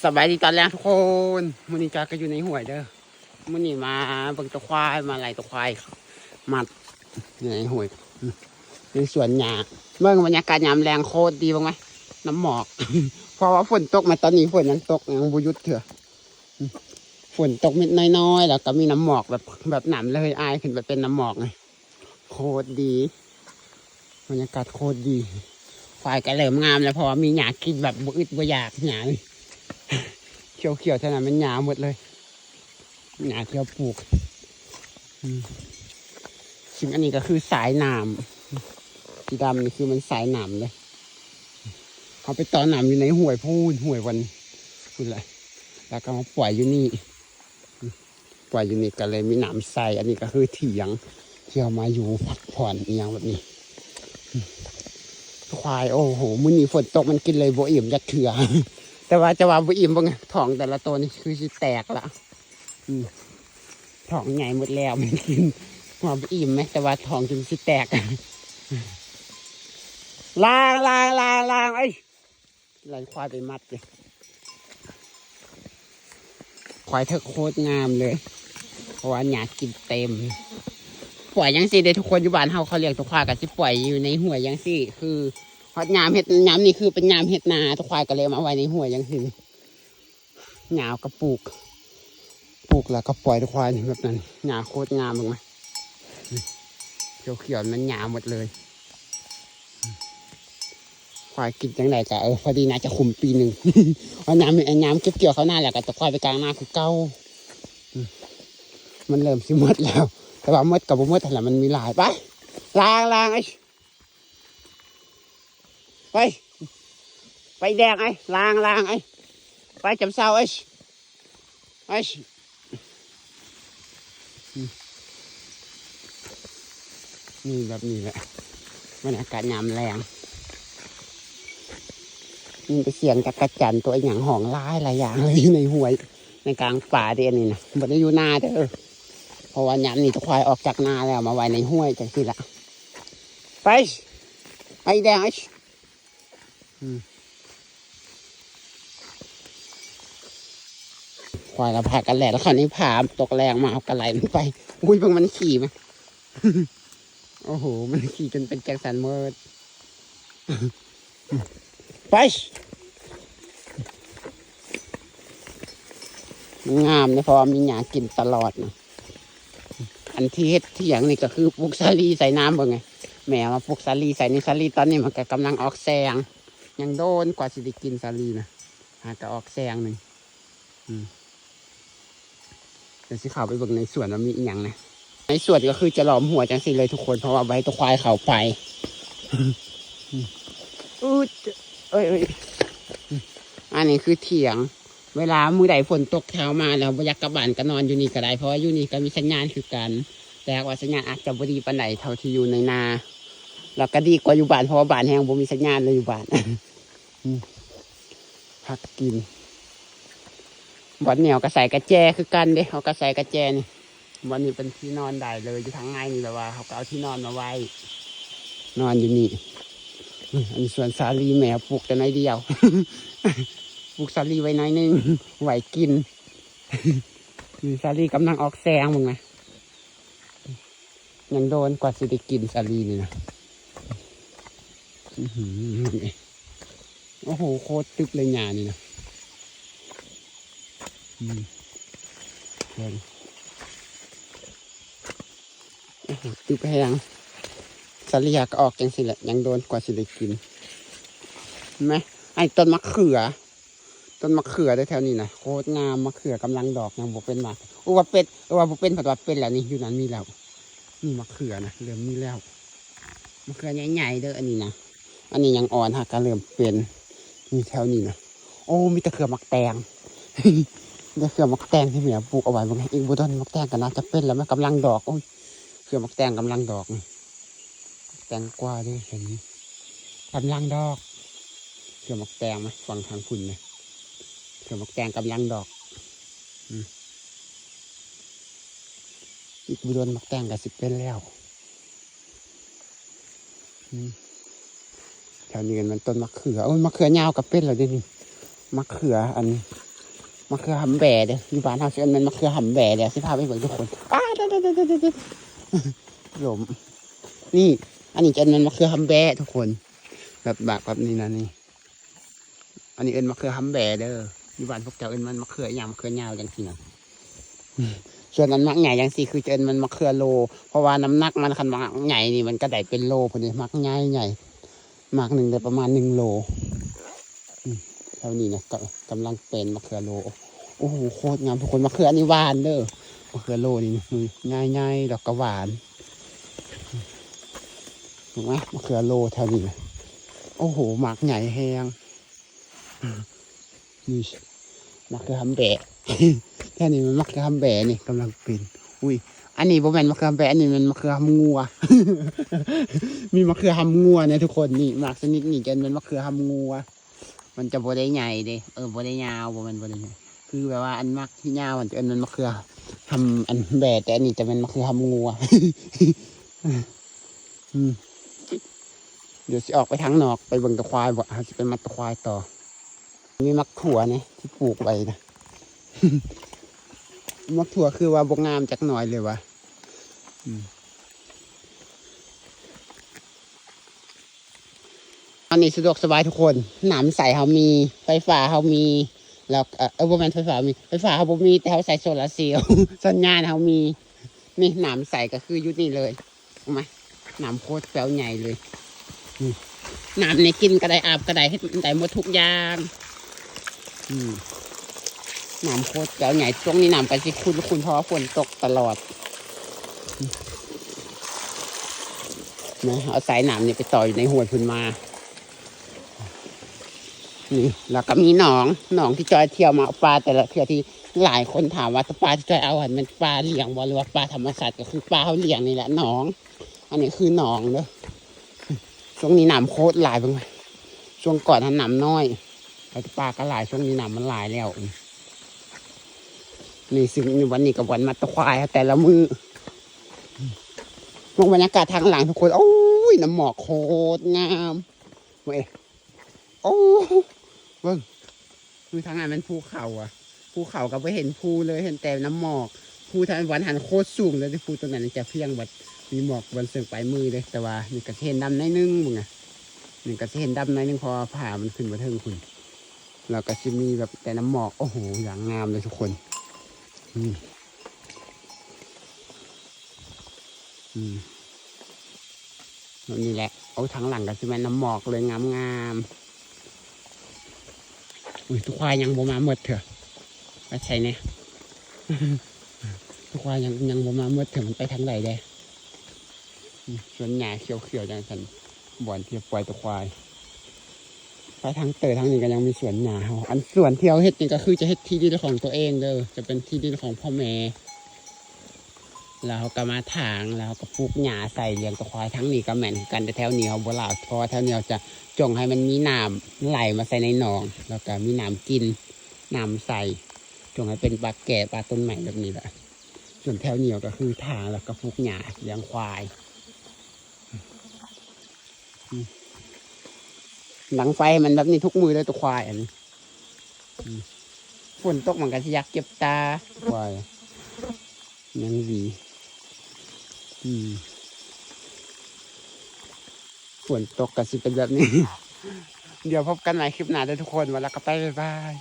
ສະບາຍດີຕອນແລງທຸກຄົນ. ມື້ນີ້ກະ ກະຢູ່ໃນຫ້ວຍເດີ. ມື້ນີ້ມາເບິ່ງຕົວຄວາຍ ມາໄລ່ຕົວຄວາຍມັດຢູ່ໃນຫ້ວຍ ໃນສວນຫຍ້າ. ເບິ່ງບັນຍາກາດຍາມແລງໂຄດດີ ເບິ່ງໄໝ ນ້ຳໝອກ ເພາະວ່າຝົນຕົກມາ ຕອນນີ້ຝົນຍັງຕົກ ຍັງບໍ່ຢຸດເທື່ອ. ຝົນຕົກເມັດນ້ອຍໆ ແລ້ວກໍມີນ້ຳໝອກແບບ ແບບນ້ຳລະເຫີຍອາຍຂຶ້ນໄປເປັນນ້ຳໝອກເລີຍ. ໂຄດດີ ບັນຍາກາດໂຄດດີ. ຄວາຍກໍເລີ່ມງາມແລ້ວ ເພາະວ່າມີຫຍ້າກິນແບບບໍ່ອຶດບໍ່ຢາກ. ຫຍ້ານີ້ຂຽວໆ ເທົ່ານັ້ນແມ່ນຫຍ້າໝົດເລີຍ ຫຍ້າທີ່ເຮົາປູກ. ອືມ ຊຶ່ງອັນນີ້ກໍຄືສາຍນ້ຳ ທີ່ດຳນີ້ຄືມັນສາຍນ້ຳເດ້. ເຮົາໄປຕໍ່ນ້ຳຢູ່ໃນຫ້ວຍພຸ້ນ ຫ້ວຍວັນພຸ້ນແຫຼະ ແລ້ວກໍມາປ່ອຍຢູ່ນີ້. ອືມ ປ່ອຍຢູ່ນີ້ກໍເລີຍມີນ້ຳໃຊ້. ອັນນີ້ກໍຄືຖຽງທີ່ເຮົາມາຢູ່ພັກຜ່ອນອີ່ຫຍັງແບບນີ້. ຄວາຍ ໂອ້ໂຫ ມື້ນີ້ຝົນຕົກ ມັນກິນເລີຍບໍ່ອີ່ມຈັກເທື່ອ. ແຕ່ວ່າຈະວ່າບໍ່ອີ່ມ ເບິ່ງທ້ອງແຕ່ລະໂຕນີ້ຄືຊິແຕກລະ. ອືມ ທ້ອງໃຫຍ່ໝົດແລ້ວ ມັນກິນ ວ່າບໍ່ອີ່ມແມ ແຕ່ວ່າທ້ອງຈົນຊິແຕກ. ລ້າງ ລ້າງ ລ້າງ ລ້າງ ເອີຍ ໄລ່ຄວາຍໄປມັດເລີຍ. ຄວາຍເຖິກໂຄດງາມເລີຍ ເພາະວ່າຫຍ້າກິນເຕັມ. ປ່ອຍຈັ່ງຊີ້ເດ້ທຸກຄົນ. ຢູ່ບ້ານເຮົາເຂົາລ້ຽງຕົວຄວາຍກໍຊິປ່ອຍຢູ່ໃນຫ້ວຍຈັ່ງຊີ້. ຄືຮອດຍາມເຮັດ ຍາມນີ້ຄືເປັນຍາມເຮັດນາ ຕົວຄວາຍກໍເລີຍເອົາມາໄວ້ໃນຫ້ວຍຈັ່ງຊີ້. ຫຍ້າກໍປູກ ປູກແລ້ວກໍປ່ອຍຕົວຄວາຍແບບນັ້ນ. ຫຍ້າໂຄດງາມ ເບິ່ງມາ ຂຽວໆ ມັນຫຍ້າໝົດເລີຍ. ຄວາຍກິນຈັ່ງໃດກໍ ເອີ ພໍດີ ໜ້າຈະຄຸມປີໜຶ່ງ. ເອົາຍາມ ຍາມເກັບກ່ຽວເຂົ້ານາແລ້ວກໍຈະຄວາຍໄປກາງນາຄືເກົ່າ. ອືມ ມັນເລີ່ມຊິໝົດແລ້ວ ແຕ່ວ່າໝົດກໍບໍ່ໝົດຫັ້ນລະ ມັນມີຫຼາຍ. ໄປ ລ້າງ ລ້າງ ເອີຍ ໄປ ໄປແດງ ໄອ້ ລ້າງ ລ້າງ ໄອ້ ໄປຈຳເຊົາ ໄອ້ ໄອ້. ອືມ ນີ້ແບບນີ້ແຫຼະ ບັນຍາກາດຍາມແລງ. ຍິນແຕ່ສຽງຈັກກະຈັນ ຕົວອີ່ຫຍັງຮ້ອງຫຼາຍຫຼາຍຢ່າງເລີຍ ຢູ່ໃນຫ້ວຍ ໃນກາງປ່າເດ້. ອັນນີ້ນະ ບໍ່ໄດ້ຢູ່ນາເດີ ເພາະວ່າຍາມນີ້ຕົວຄວາຍອອກຈາກນາແລ້ວ ມາໄວ້ໃນຫ້ວຍຈັ່ງຊີ້ລະ. ໄປ ໄປແດງ ໄອ້. ອືມ ຄວາຍກໍພາກັນແລ່ນ ແລ້ວຄາວນີ້ພາຕົກແລງມາ ເຮົາກໍໄລ່ມັນໄປ. ອຸ້ຍ ເບິ່ງມັນຂີ່ມາ ໂອ້ໂຫ ມັນຂີ່ຈົນເປັນຈັກສັນໝົດ. ໄປ ມັນງາມເດ້ ເພາະວ່າມີຫຍ້າກິນຕະຫຼອດນະ. ອັນທີ່ເຮັດຖຽງນີ້ກໍຄືປູກສາລີໃສ່ນ້ຳ ເບິ່ງໄງ ແມ່ມາປູກສາລີໃສ່ນີ້. ສາລີຕອນນີ້ມັນກໍກຳລັງອອກແສງ ຍັງໂດນກວ່າຊິໄດ້ກິນສາລີນະ ຫາກໍອອກແສງໜຶ່ງ. ອືມ ດຽວຊິເຂົ້າໄປເບິ່ງໃນສວນວ່າມີອີ່ຫຍັງນະ. ໃນສວນກໍຄືຈະລ້ອມຮົ້ວຈັ່ງຊີ້ເລີຍທຸກຄົນ ເພາະວ່າບໍ່ໃຫ້ຕົວຄວາຍເຂົ້າໄປ. ອືມ ອືດ ເອີຍ ເອີຍ ອືມ ອັນນີ້ຄືຖຽງ. ເວລາມື້ໃດຝົນຕົກ ເຊົ້າມາແລ້ວບໍ່ຢາກກັບບ້ານ ກໍນອນຢູ່ນີ້ກໍໄດ້ ເພາະວ່າຢູ່ນີ້ກໍມີສັນຍານຄືກັນ. ແຕ່ວ່າສັນຍານອາດຈະບໍ່ດີປານໃດເທົ່າທີ່ຢູ່ໃນນາ ແລ້ວກໍດີກວ່າຢູ່ບ້ານ ເພາະວ່າບ້ານແຮງບໍ່ມີສັນຍານເລີຍ ຢູ່ບ້ານ. ອືມ ພັກກິນ ບ່ອນນີ້ເຮົາກໍໃສ່ກະແຈຄືກັນເດ້ ເຮົາກໍໃສ່ກະແຈນີ້. ບ່ອນນີ້ເປັນທີ່ນອນໄດ້ເລີຍ ຢູ່ທາງໃນນີ້ ແບບວ່າເຮົາກໍເອົາທີ່ນອນມາໄວ້ ນອນຢູ່ນີ້. ອືມ ອັນນີ້ສວນສາລີ ແມ່ປູກແຕ່ໜ້ອຍດຽວ ປູກສາລີໄວ້ໜ້ອຍໜຶ່ງ ໄວ້ກິນ. ນີ້ສາລີກຳລັງອອກແສງ ເບິ່ງນະ. ຍັງໂດນກວ່າຊິໄດ້ກິນສາລີນີ້ນະ. ອືຫື ໂອ້ໂຫ ໂຄດຕຶບເລີຍຫຍ້ານີ້ນະ. ອືມ ເບິ່ງ ໂອ້ໂຫ ຕຶບແຮງ. ສາລີຫາກໍອອກຈັ່ງຊີ້ແຫຼະ ຍັງໂດນກວ່າຊິໄດ້ກິນ. ເຫັນໄໝ ອັນນີ້ຕົ້ນມະເຂືອ. ຕົ້ນມະເຂືອເດ້ແຖວນີ້ນະ ໂຄດງາມ. ມະເຂືອກຳລັງດອກ ຍັງບໍ່ເປັນໝາກ. ໂອ້ ວ່າເປັນ ເອີ ວ່າບໍ່ເປັນ ເພິ່ນວ່າເປັນແລ້ວນີ້. ຢູ່ນັ້ນມີແລ້ວ ນີ້ມະເຂືອນະ ເລີ່ມມີແລ້ວ. ມະເຂືອໃຫຍ່ໆເດີອັນນີ້ນະ. ອັນນີ້ຍັງອ່ອນ ຫາກະເລີ່ມເປັນ. ນີ້ແຖວນີ້ນະ ໂອ້ ມີແຕ່ເຂືອໝາກແຕງ ມີແຕ່ເຂືອໝາກແຕງທີ່ແມ່ປູກເອົາໄວ້. ເບິ່ງ ອີກບໍ່ດົນໝາກແຕງກໍໜ້າຈະເປັນແລ້ວ ມັນກຳລັງດອກ. ໂອ້ຍ ເຂືອໝາກແຕງກຳລັງດອກ. ແຕງກວາເດ້ ເຫັນກຳລັງດອກ. ເຂືອໝາກແຕງມາຝັ່ງທາງພຸ້ນນະ ເຂືອໝາກແຕງກຳລັງດອກ. ອືມ ອີກບໍ່ດົນໝາກແຕງກໍຊິເປັນແລ້ວ. ອືມ ແຖວນີ້ມັນຕົ້ນມະເຂືອ. ໂອ້ຍ ມະເຂືອຍາວກໍເປັນແລ້ວເດ້ນີ້. ມະເຂືອອັນ ມະເຂືອຫຳແບເດີ້ ຢູ່ບ້ານເຮົາຊິເອີ້ນແມ່ນມະເຂືອຫຳແບເດີ້ ຊິພາໄປເບິ່ງທຸກຄົນ. ອ້າ ດໆໆໆໆ ລົ້ມ. ນີ້ ອັນນີ້ຈະເອີ້ນແມ່ນມະເຂືອຫຳແບທຸກຄົນ ແບບ ແບບ ແບບນີ້ນະນີ້. ອັນນີ້ເອີ້ນມະເຂືອຫຳແບເດີ້ ຢູ່ບ້ານພວກເຈົ້າເອີ້ນມັນມະເຂືອອີ່ຫຍັງ ມະເຂືອຍາວຈັ່ງຊີ້ນະ. ສ່ວນອັນໝາກໃຫຍ່ຈັ່ງຊີ້ ຄືຈະເອີ້ນມັນມະເຂືອໂລ ເພາະວ່ານ້ຳໜັກມັນ ຄັນໝາກໃຫຍ່ນີ້ມັນກະໄດ້ເປັນໂລພຸ້ນເດ້ ໝາກໃຫຍ່ໆ ໝາກໜຶ່ງໄດ້ປະມານໜຶ່ງໂລ. ອືມ ແຖວນີ້ນະ ກະ ກຳລັງເປັນມະເຂືອໂລ. ໂອ້ໂຫ ໂຄດງາມທຸກຄົນ ມະເຂືອອັນນີ້ຫວານເດີ້ ມະເຂືອໂລນີ້ ໃຫຍ່ໆ ແລ້ວກະຫວານ. ເຫັນໄໝ ມະເຂືອໂລແຖວນີ້ນະ ໂອ້ໂຫ ໝາກໃຫຍ່ແຮງ. ນີ້ ມະເຂືອຫຳແບ ແຖວນີ້ມັນມະເຂືອຫຳແບນີ້ ກຳລັງເປັນ. ອຸ້ຍ ອັນນີ້ບໍ່ແມ່ນມະເຂືອຫຳແບ ອັນນີ້ແມ່ນມະເຂືອຫຳງົວ. ມີມະເຂືອຫຳງົວນະທຸກຄົນ. ນີ້ ໝາກຊະນິດນີ້ຈະແມ່ນມະເຂືອຫຳງົວ ມັນຈະບໍ່ໄດ້ໃຫຍ່ເດ້ ເອີ ບໍ່ໄດ້ຍາວ ບໍ່ແມ່ນບໍ່ໄດ້ໃຫຍ່ ຄືແບບວ່າອັນໝາກທີ່ຍາວ ມັນຈະເອີ້ນມັນມະເຂືອຫຳ ອັນແບ ແຕ່ອັນນີ້ຈະແມ່ນມະເຂືອຫຳງົວ. ອືມ ດຽວຊິອອກໄປທາງນອກ ໄປເບິ່ງຕະຄວາຍບໍ່ ເຮົາຊິໄປມັດຕະຄວາຍຕໍ່. ມີໝາກຖົ່ວນີ້ທີ່ປູກໄວ້ນະ ໝາກຖົ່ວຄືວ່າບໍ່ງາມຈັກໜ້ອຍເລີຍວ່າ. ອືມ ອັນນີ້ສະດວກສະບາຍທຸກຄົນ ນ້ຳໃສເຮົາມີ ໄຟຟ້າເຮົາມີ ແລ້ວ ເອີ ເອີ ບໍ່ແມ່ນໄຟຟ້າມີ ໄຟຟ້າເຮົາບໍ່ມີ ແຕ່ເຮົາໃຊ້ໂຊລາເຊວ ສັນຍານເຮົາມີ. ນີ້ ນ້ຳໃສກະຄືຢູ່ນີ້ເລີຍ ເຫັນໄໝ ນ້ຳໂຄດແກ້ວໃຫຍ່ເລີຍ. ນີ້ ນ້ຳນີ້ກິນກະໄດ້ ອາບກະໄດ້ ເຮັດໄດ້ໝົດທຸກຢ່າງ. ອືມ ນ້ຳໂຄດແກ້ວໃຫຍ່ ຊ່ວງນີ້ນ້ຳກະຊິຂຸ່ນໆ ເພາະວ່າຝົນຕົກຕະຫຼອດ. ນີ້ ເອົາສາຍນ້ຳນີ້ໄປຕໍ່ຢູ່ໃນຫ້ວຍພຸ້ນມາ. ນີ້ ແລ້ວກະມີໜອງ ໜອງທີ່ຈອຍທ່ຽວມາເອົາປາແຕ່ລະເທື່ອ ທີ່ຫຼາຍຄົນຖາມວ່າ ປາທີ່ຈອຍເອົາຫັ້ນແມ່ນປາລ້ຽງບໍ່ ຫຼືວ່າປາທຳມະຊາດ ກະຄືປາເຮົາລ້ຽງນີ້ແຫຼະ ໜອງ. ອັນນີ້ຄືໜອງເດີ້ ຊ່ວງນີ້ນ້ຳໂຄດຫຼາຍ ເບິ່ງ ຊ່ວງກ່ອນຫັ້ນນ້ຳນ້ອຍ ແຕ່ປາກະຫຼາຍ ຊ່ວງນີ້ນ້ຳມັນຫຼາຍແລ້ວ. ນີ້ ຊຶ່ງວັນນີ້ກະວັນມັດຕະຄວາຍແຕ່ລະມື້. ເບິ່ງບັນຍາກາດທາງຫຼັງທຸກຄົນ ໂອ້ຍ ນ້ຳໝອກໂຄດງາມ ເວີຍ. ໂອ້ ເບິ່ງ ຄືທາງນັ້ນແມ່ນພູເຂົາອະ ພູເຂົາກະບໍ່ເຫັນພູເລີຍ ເຫັນແຕ່ນ້ຳໝອກ. ພູທາງວັນຫັ້ນໂຄດສູງເລີຍ ພູຕົງນັ້ນຈະພຽງ ບັດມີໝອກວັນເຊິ່ງປາຍມື້ເດ້. ແຕ່ວ່ານີ້ກະຊິເຫັນດຳໜ້ອຍໜຶ່ງ ເບິ່ງອະ ນີ້ກະຊິເຫັນດຳໜ້ອຍໜຶ່ງ ເພາະວ່າຜາມັນຂຶ້ນບໍ່ເຖິງພຸ້ນ ແລ້ວກະຊິມີແບບແຕ່ນ້ຳໝອກ. ໂອ້ໂຫ ຢ່າງງາມເລີຍທຸກຄົນ. ອືມ ອືມ ແບບນີ້ແຫຼະ. ໂອ້ ທາງຫຼັງກະຊິແມ່ນນ້ຳໝອກເລີຍ ງາມໆ. ອຸ້ຍ ຕົວຄວາຍຍັງບໍ່ມາໝົດເທື່ອ ໄປໃສແນ່? ຕົວຄວາຍຍັງ ຍັງບໍ່ມາໝົດເທື່ອ ມັນໄປທາງໃດແດ່? ອືມ ສວນຫຍ້າຂຽວໆ ຈັ່ງຊັ້ນ ບ່ອນທີ່ປ່ອຍຕົວຄວາຍ. ໄປທາງເຕີທາງນີ້ກະຍັງມີສວນຫຍ້າເຮົາ. ອັນສວນທີ່ເຮົາເຮັດນີ້ກະຄືຈະເຮັດທີ່ດິນຂອງຕົວເອງເດີ້ ຈະເປັນທີ່ດິນຂອງພໍ່ແມ່. ແລ້ວເຮົາກະມາຖາງ ແລ້ວເຮົາກະປູກຫຍ້າໃສ່ລ້ຽງຕົວຄວາຍ. ທາງນີ້ກະແມ່ນຄືກັນ ແຕ່ແຖວນີ້ເຮົາບໍ່ຫຼາກ ເພາະວ່າແຖວນີ້ເຮົາຈະຈົ່ງໃຫ້ມັນມີນ້ຳໄຫຼມາໃສ່ໃນໜອງ ແລ້ວກະມີນ້ຳກິນ ນ້ຳໃສ ຈົ່ງໃຫ້ເປັນປ່າແກ້ ປ່າຕົ້ນໄມ້ແບບນີ້ແຫຼະ. ສ່ວນແຖວນີ້ກະຄືຖາງ ແລ້ວກະປູກຫຍ້າລ້ຽງຄວາຍ. ອືມ ດັງໄຟໃຫ້ມັນແບບນີ້ທຸກມື້ເດີ້ ຕົວຄວາຍອັນນີ້. ອືມ ຝົນຕົກມັນກະຊິຢາກເຈັບຕາ ຄວາຍຍັງດີ. ອືມ ຝົນຕົກກະຊິເປັນແບບນີ້. ດຽວພົບກັນໃໝ່ຄລິບໜ້າເດີ້ທຸກຄົນ ວ່າແລ້ວກະໄປ ບາຍບາຍ.